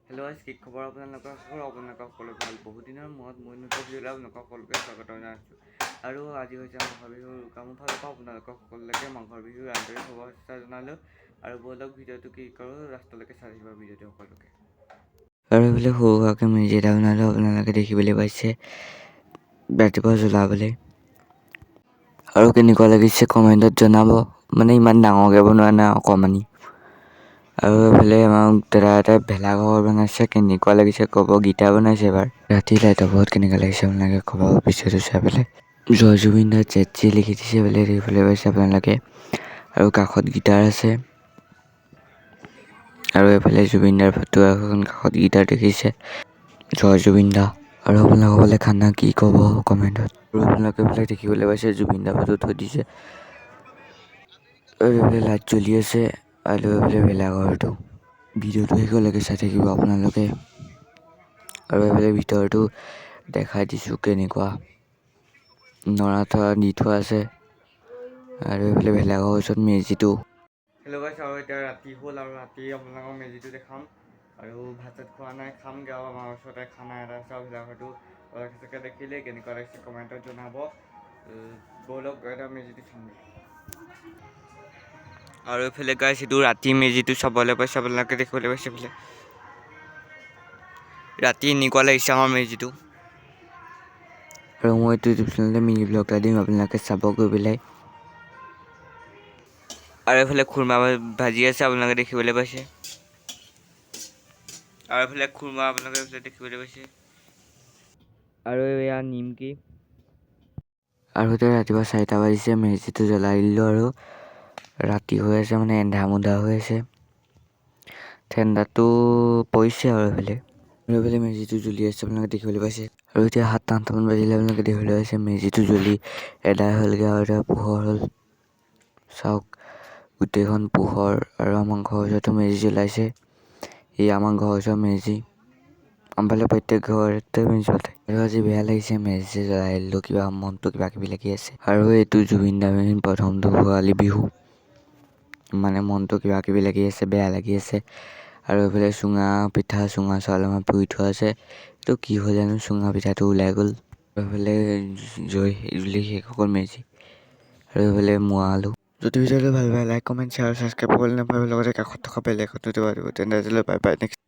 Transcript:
Hello' guys, কি খবৰ আপোনালোকৰ? আশা কৰোঁ আপোনালোকৰ সকলো ভাল। বহুত দিনৰ মূৰত মই নতুন ভিডিঅ'লৈ আপোনালোকক সকলোকে স্বাগতম জনাইছোঁ। আৰু আজি হৈছে মাঘৰ বিহুৰ উৰুকা। মোৰ ফালৰ পৰা আপোনালোকক সকলোকে মাঘৰ বিহুৰ আন্তৰিক শুভেচ্ছা জনালোঁ। আৰু ব'লক, ভিডিঅ'টো কি কৰোঁ, লাষ্টলৈকে চাই থাকিব ভিডিঅ'টো সকলোকে। আৰু এইফালে সৰু সুৰাকৈ মেজি এটা বনালোঁ, আপোনালোকে দেখিবলৈ পাইছে, ৰাতিপুৱা জ্বলাবলৈ। আৰু কেনেকুৱা লাগিছে কমেণ্টত জনাব। মানে ইমান ডাঙৰকৈ বনোৱা নাই, অকণমানি। আৰু এইফালে আমাৰ দাদা এটাই ভেলাঘৰ বনাইছে, কেনেকুৱা লাগিছে ক'ব। গীটাৰ বনাইছে এবাৰ। ৰাতি লাইটৰ পোহৰত কেনেকুৱা লাগিছে আপোনালোকে ক'ব ভিডিঅ'টো চাই পেলাই। জয় জুবিন দা জেট জি লিখি দিছে বোলে, দেখিবলৈ পাইছে আপোনালোকে। আৰু কাষত গীটাৰ আছে। আৰু এইফালে জুবিন দাৰ ফটো এখন, কাষত গীটাৰ দেখিছে। জয় জুবিন দা। আৰু আপোনালোকৰ খানা কি ক'ব কমেণ্টত। আৰু আপোনালোকে এইফালে দেখিবলৈ পাইছে, জুবিন দাৰ ফটো থৈ দিছে। আৰু এইফালে লাইট জ্বলি আছে। আৰু এইফালে ভেলাঘৰটো। ভিডিঅ'টো শেষলৈকে চাই থাকিব আপোনালোকে। আৰু এইফালে ভিতৰটো দেখাই দিছোঁ কেনেকুৱা, নৰা থৰা দি থোৱা আছে। আৰু এইফালে ভেলাঘৰৰ ওচৰত মেজিটো। হেল্ল' গাইছ, আৰু এতিয়া ৰাতি হ'ল আৰু ৰাতি আপোনালোকক মেজিটো দেখাম। আৰু ভাত চাত খোৱা নাই, খামগৈ। আৰু আমাৰ ওচৰতে খানা এটা আছে। আৰু ভেলাঘৰটো চাগে দেখিলে, কেনেকুৱা লাগিছে কমেণ্টত জনাব। ব'লক, এটা মেজিটো চামগৈ। আৰু এইফালে গাইছ, এইটো ৰাতি মেজিটো চাবলৈ পাইছে আপোনালোকে, দেখিবলৈ পাইছে। এইফালে ৰাতি এনেকুৱা লাগিছে আমাৰ মেজিটো। আৰু মই এইটো ইউটিউব চেনেলতে মিনি ব্লগ এটা দিম, আপোনালোকে চাব গৈ পেলাই। আৰু এইফালে খুৰমা ভাজি আছে, আপোনালোকে দেখিবলৈ পাইছে। আৰু এইফালে খুৰমা আপোনালোকে এইফালে দেখিবলৈ পাইছে। আৰু এয়া নিমকি। আৰু এতিয়া ৰাতিপুৱা 4টা বাজিছে। মেজিটো জ্বলাই দিলোঁ। আৰু ৰাতি হৈ আছে, মানে এন্ধাৰ মুন্ধাৰ হৈ আছে, ঠাণ্ডাটো পৰিছে। আৰু এইফালে মেজিটো জ্বলি আছে, আপোনালোকে দেখিবলৈ পাইছে। আৰু এতিয়া 7টা 8টামান বাজিলে, আপোনালোকে দেখিবলৈ পাইছে, মেজিটো জ্বলি এদাই হ'লগৈ। আৰু এতিয়া পোহৰ হ'ল, চাওক, গোটেইখন পোহৰ। আৰু আমাৰ ঘৰৰ ওচৰতো মেজি জ্বলাইছে। এই আমাৰ ঘৰৰ ওচৰৰ মেজি। আমাৰ ফালে প্ৰত্যেক ঘৰতে মেজি পাতে। আৰু আজি বেয়া লাগিছে, মেজি জ্বলাই দিলোঁ, কিবা মনটো কিবা কিবি লাগি আছে। আৰু এইটো জুবিন দাৰ প্ৰথমটো ভোগালী বিহু, মানে মনটো কিবা কিবি লাগি আছে, বেয়া লাগি আছে। আৰু এইফালে চুঙা পিঠা, চুঙা চাউল আমাৰ পুৰি থোৱা আছে। এইটো কি হ'ল জানো, চুঙা পিঠাটো ওলাই গ'ল। আৰু এইফালে জুই জ্বলি শেষ হৈ গ'ল মেজি। আৰু এইফালে মোৱা আলু। যদি ভিডিঅ'টো ভাল পায়, লাইক, কমেণ্ট, শ্বেয়াৰ, ছাবস্ক্ৰাইব কৰিবলৈ নাপাহৰিব। লগতে কাষত থকা বেল আইকনটো দবাই দিব। তেন্তে আজিলৈ বাই বাই, নেক্সট।